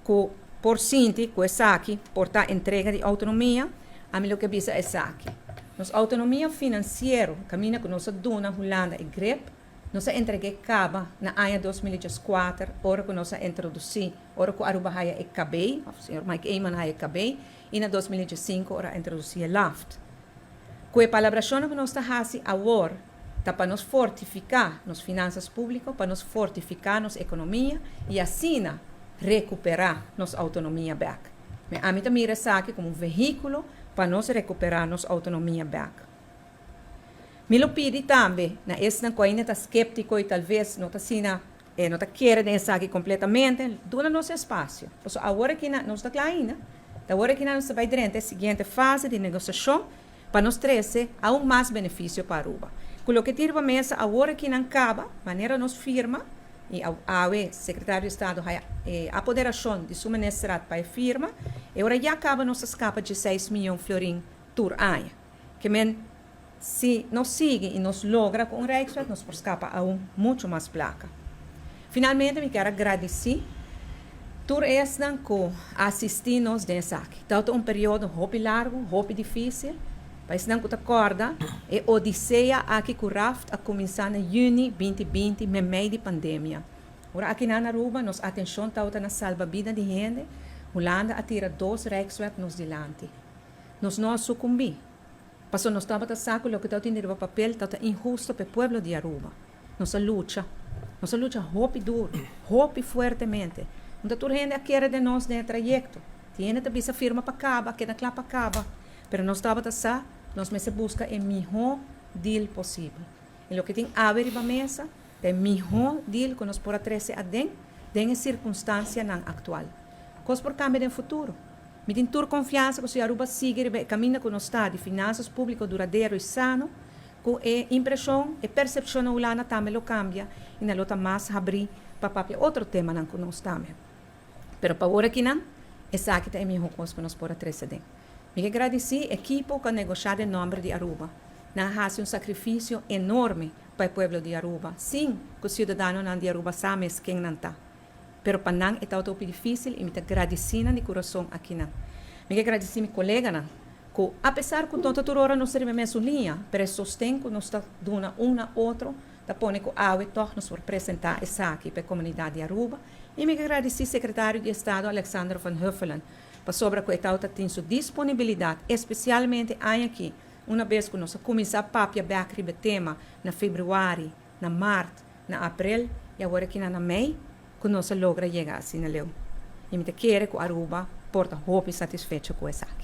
Ku por sinti ku esaki por ta entrega di outonomia, ami lo ke bisa esaki. Nos outonomia finansiero, kaminda ku nos a duna Hulanda e grip, nos a entreg'é kaba na aña 2014 ora ku nos a introdusí, ora ku Aruba haya e KB, òf señor Mike Eman haya e KB, i na 2015 ora a introdusí e LAFT. Ku e palabrashonnan ku nos ta hasi awor ta pa nos fortifiká nos finansas públiko, pa nos fortifiká nos ekonomia i asina rekuperá nos outonomia bèk. Mi ami ta mira esaki komo un vehíkulo pa nos rekuperá nos outonomia bèk. Mi lo pidi tambe na esnan ku ainda ta sképtiko i talves no ta asina no ta kere den esaki kompletamente, duna nos espasio. Pasobra awor aki na nos ta kla ainda. Ta awor aki na nos ta bai drenta e siguiente fase di negosiashon pa nos trese aun mas benefisio pa Aruba. Ku loke tin riba mesa awor aki nan kaba, manera nos firma, i awe Sekretario di Estado haya e apoderashon di su Ministerat pa e firma, e ora ya kaba nos ta skapa 16 miyon florin tur aña. Ke men si nos sigui i nos logra ku un Rijkswet nos por skapa aun muchu mas plaka. Finalmente mi kier a gradisí tur esnan ku a asistí nos den esaki. Tabata un periodo hopi largu, hopi difísil. Pa esnan ku ta kòrda, e odisea aki ku Raft a kuminsá na yüni 2020 meimei di pandemia. Ora akinan na Aruba nos atenshon tabata na salba bida di hende, Hulanda a tira dos Rijkswet nos dilanti. Nos no a sukumbí, pasobra nos tabata sa ku loke tabatin riba papel tabata inhusto pa e pueblo di Aruba. Nos a lucha. Nos a lucha hopi duru, hopi fuertemente. No ta tur hende a kere den nos den e trayekto. Tin hende ta bisa firma pa kaba, keda kla pa kaba. Pero nos tabata sa, nos mester buska e mihó deal posibel. I loke tin awe riba mesa ta e mihó deal ku nos por a trese aden den e sirkunstansianan aktual. Kos por kambia den futuro. Mi tin tur konfiansa ku si Aruba sigui riba e kaminda ku nos ta di finansas públiko duradero i sano, ku e impreshon, e persepshon na Hulanda tambe lo kambia i nan lo ta mas habrí pa papia otro temanan ku nos tambe. Pero pa ora kinan, esaki ta e mihó kos ku nos por a trese aden. Mi ke gradisí ekipo ku a negoshá den nòmber di Aruba. Nan a hasi un sakrifisio enorme pa e pueblo di Aruba, sin ku siudadanonan di Aruba sa mes ken nan ta. Pero pa nan e tabata hopi difísil i mi ta gradisí nan di kurason akinan. Mi ke gradisí mi koleganan ku apesar ku no ta tur ora nos ta riba e mesun liña, pero e sosten ku nos ta duna un na otro ta pone ku awe tòg nos por presentá esaki pa e komunidat di Aruba. I mi ke gradisí Sekretario di Estado Alexander van Huffelen pasobra ku e tabata tin su disponibilidat espesialmente aña aki una bes ku nos a kuminsá papia bèk riba e tema na febrüari, na mart, na aprel i awor aki na mei ku nos a logra yega asina leu. I mi ta kere ku Aruba por ta hopi satisfecho ku esaki.